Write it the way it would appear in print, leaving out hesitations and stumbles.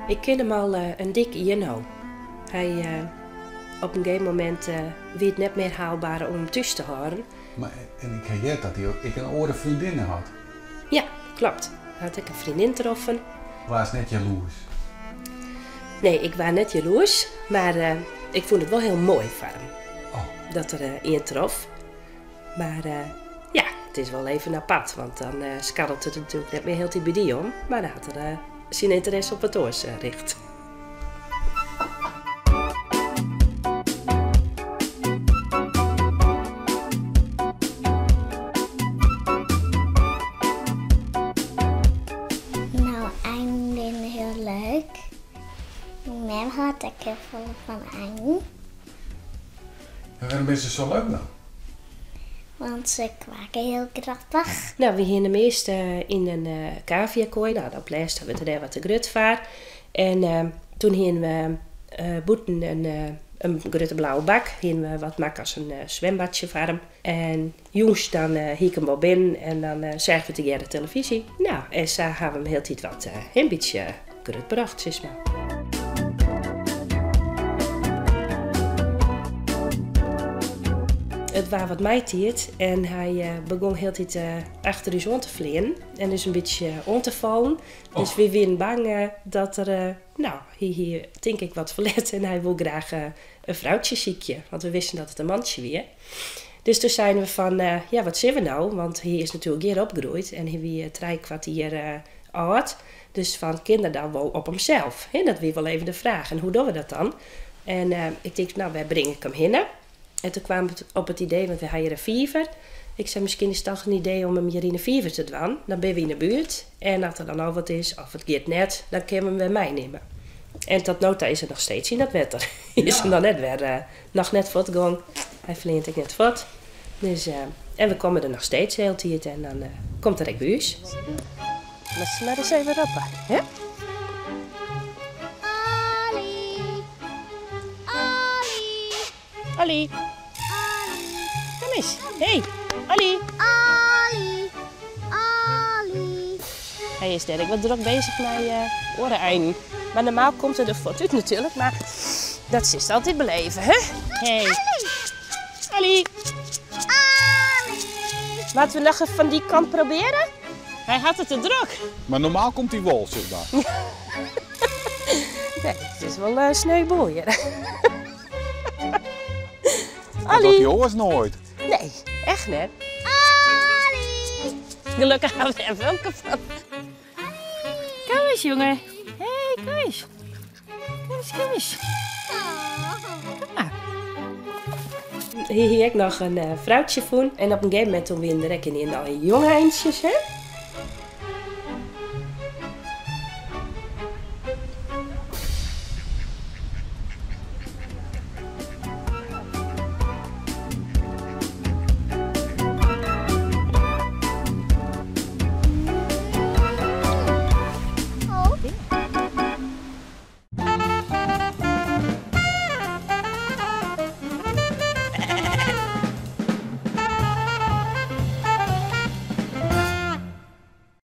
Ik kin him al in dik jier no. Hy, op in gegeven momint wie it net mear haalbaar om him thús te hâlden. Mar, en ik ha heard dat hy ek in oare freondinne hat. Ja, klopt. Hy hat ek in freondin troffen. Waardst net jaloers? Nee, ik waard net jaloers, mar ik fûn it wol hiel moai foar him. Oh. Dat er ien trof. Mar ja, it is wol even apart, want dan skarrelt it natuerlik net mear hieltyd by dy om, mar dan hat er syn ynteresse op wat oars richt. No, einen binne hiel leuk. Myn mem hâldt ek hiel folle fan einen. En wêrom binne se sa leuk dan? Want se kwake hiel grappich. No, wy hiene him earst yn in kaviakoai. No, op 't lêst wurdt er dêr wat te grut foar. En toen hiene we bûten in grutte blauwe bak. Hiene we wat makke as in swimbadsje foar him. En jûns dan hie ik him wol binnen en dan seagen we tegearre telefyzje. No, en sa ha we him hieltyd wat in bytsje grutbrocht, sis mar. It waard wat maitiid en hy begûn hieltyd achter ús oan te fleanen en ús in bytsje oan te fallen. Dus wy wienen bang dat er, no, hy hie tink ik wat ferlet en hy woe graach in froutsje sykje, want we wisten dat it in mantsje wie. Dus doe seinen we fan, ja, wat sille we no? Want hy is natuerlik hjir opgroeid en hy wie trijekwart jier âld. Dus fan, kin er dan wol op himsels? Hè, dat wie wol even de fraach. En hoe dogge we dat dan? En ik tink, no, wêr bring ik him hinne? En toen kaam ik op it idee, want we ha hjir in fiver. Ik sei, miskien is it toch in idee om him hjir yn 'e fiver te dwaan. Dan binne we yn 'e buert en as der dan al wat is of it giet net, dan kinne we him wer meinimme. En tot no ta is er noch steeds yn dat wetter. Is er noch net wer, noch net fuortgong. Hy fleant ek net fuort. Dus, en we komme der noch steeds de hiele tiid en dan komt er ek by ús. Moatst mar ris even roppe, hè? Ali! Ali! Ali! Ali! Kom eens. Hey, Ali! Ali! Ali! Hy is dêr ek wat drok bezich mei oare einen. Mar normaal komt er der fuort út natuerlik, mar dat silst altyd beleve, hè? Hey. Ali! Ali! Moatte we noch even fan dy kant probearje? Hy hat it te drok. Mar normaal komt hy wol, sis mar. Nee, it is wol in sneu boel hjir. Dat docht hy oars noait. Nee, echt net. Ali! Gelokkich ha we der in filmke fan. Kom eens, jonge. Hey, kom eens. Kom eens, kom eens. Kom mar. Hy hie ek noch in froutsje fûn. En op in gegeven momint toen wienen der ek ynienen al jonge eintsjes, hè.